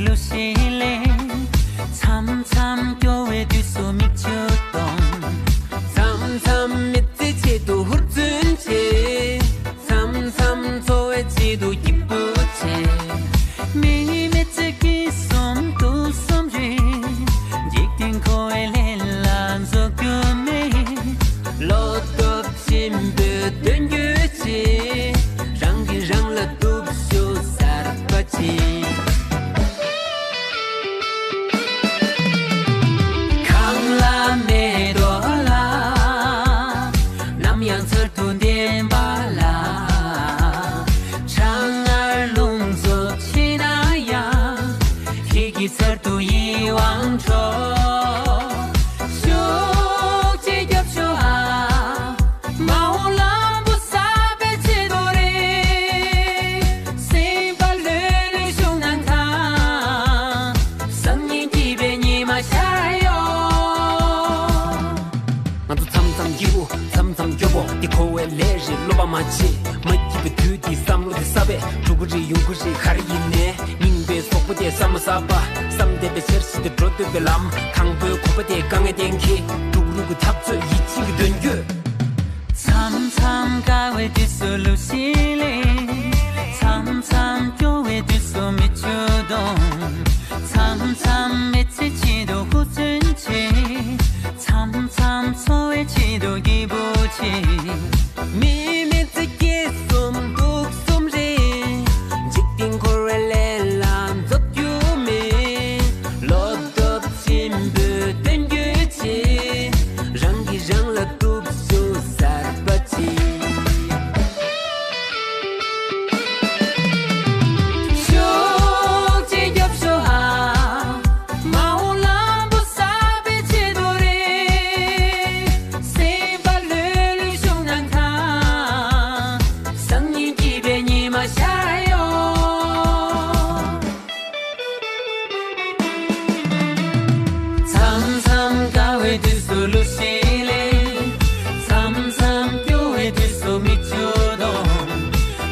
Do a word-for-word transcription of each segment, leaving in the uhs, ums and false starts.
ལུགས་ཤིག་ལས། མཚམས་མཚམས་སྐྱོ་བའི་དུས་སུ་མིག་ཆུ་གཏོང་། མཚམས་མཚམས་མི་ཚེ་ཆེད་དུ་ཧུར་བརྩོན་བྱེད། མཚམས་མཚམས་འཚོ་བའི་ཆེད་དུ་སྐྱིད་པོ་བྱེད། མིའི་མི་ཚེ་སྐྱིད་གསུམ་སྡུག་གསུམ་རེད། འཇིག་རྟེན་འཁོར་བའི་ལས་ལ་འཛེག་རྒྱུ་མེད། བློ་སྟོབས་ཆེན་པོས་དོན་བརྒྱུད་བྱེད། རང་གིས་རང་ལ་སྟོབས་ཤུགས་གསར་པ་བྱེད། གངས་ལ་མེ་ཏོག་ལ། ནམ་ཡང་ཚུལ་དུ་ལྡན་པ་ལ། གྲང་ངར་རླུང་འཚུབ་ཆེ་ན་ཡང་། ཁྱེད་ཀྱི་ཚུལ་དུ་ཡིད་དབང་འཕྲོག། ཤུགས་ཆེ་རྒྱབ་ཤོག་ཨ། མ་འོངས་ལམ་བུ་གསལ་བའི་ཆེད་དུ་རེད། སེམས་པ་ལྷོད་ལྷོད་བཞུགས་གནང་དང་། སང་ཉིན་སྐྱིད་པའི་ཉི་མ་ཤར་ཡོང་། ང་ཚོ་མཚམས་མཚམས་སྐྱིད་པོ། མཚམས་མཚམས་སྐྱོ་པོ། འདི་འཁོར་བའི་ལས་རེད། བློ་ཕམ་མ་བྱེད། མ་སྐྱིད་པའི་དུས་འདི་བསམ་བློ་དེ་གསར་པས། འགྲོ་གི་རེད་ཡོང་གི་རེད་ག་རེ་ཡིན་ནའི། རྙིང་པའི་སོག་པོ་དེ་བསམ་བློ་གསར་པ། བསམ་ལྡན་པའི་ཆེར་ཞིག་ཏུ་འགྲོ་འདོད་པའི་ལམ། དང་པོའི་གོམ་པ་དེ་དཀའ་ངལ་གཏན་འཁེལ། འགྲོ་གི་རུ་གི་འཐབ་རྩོད་ཡིད་ཆེས་ཀྱི་དོན་བརྒྱུད། མཚམས་མཚམས་དགའ་བའི་དུས་སུ་ལུས་ཤིག་ལས། མཚམས་མཚམས་སྐྱོ་བའི་དུས་སུ་མིག་ཆུ་གཏོང་། མཚམས་མཚམས་མི་ཚེ་ཆེད་དུ་ཧུར་བརྩོན་བྱེད། མཚམས་མཚམས་འཚོ་བའི་ཆེད་དུ་སྐྱིད་པོ་བྱེད། མིའི་མི་ཚེ་སྐྱིད་གསུམ་སྡུག་གསུམ་རེད། འཇིག་རྟེན་འཁོར་བའི་ལས་ལ་འཛེག་རྒྱུ་མེད། བློ་སྟོབས་ཆེན་པོས་དོན་བརྒྱུད་བྱེད། རང་གིས་རང་ལ་སྟོབས་ཤུགས་གསར་པ་བྱེད། ཤུགས་ཆེ་རྒྱབ་ཤོག་ཨ། མ་འོངས་ལམ་བུ་གསལ་བའི་ཆེད་དུ་རེད། སེམས་པ་ལྷོད་ལྷོད་བཞུགས་གནང་དང་། སང་ཉིན་སྐྱིད་པའི་ཉི་མ་ཤར་ཡོང་། མཚམས་མཚམས་དགའ་བའི་དུས་སུ་ལུས་ཤིག་ལས། མཚམས་མཚམས་སྐྱོ་བའི་དུས་སུ་མིག་ཆུ་གཏོང་།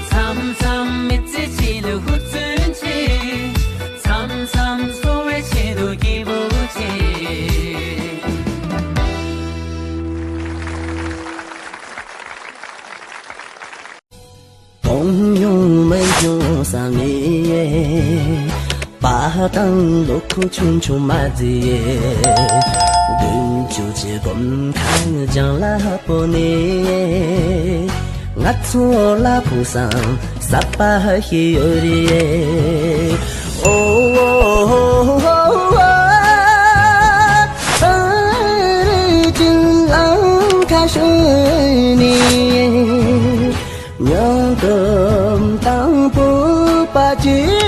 མཚམས་མཚམས་མི་ཚེ་ཆེད་དུ་ཧུར་བརྩོན་བྱེད། མཚམས་མཚམས་འཚོ་བའི་ཆེད་དུ་སྐྱིད་པོ་བྱེད། གོང་ཡོང་མི་ཡོང་བསམ་ནས། པ་དང་ལོ་ཁོ་ཆུང་ཆུང་མ་ཟིག་བདུན་ཅུ་ཅིག་གོམ་ཁ་ལྗང་ལ་སྤོ་ནས། ང་ཚོ་ལ་ཕུགས་བསམ་གསར་པ་ཞིག་ཡོད་རེད། ཨོ། ཨ་རི་ཅིན་ཨང་ཁ་ཤོན་ནི། མྱང་གོམ་དང་པོ་པ་ཅི།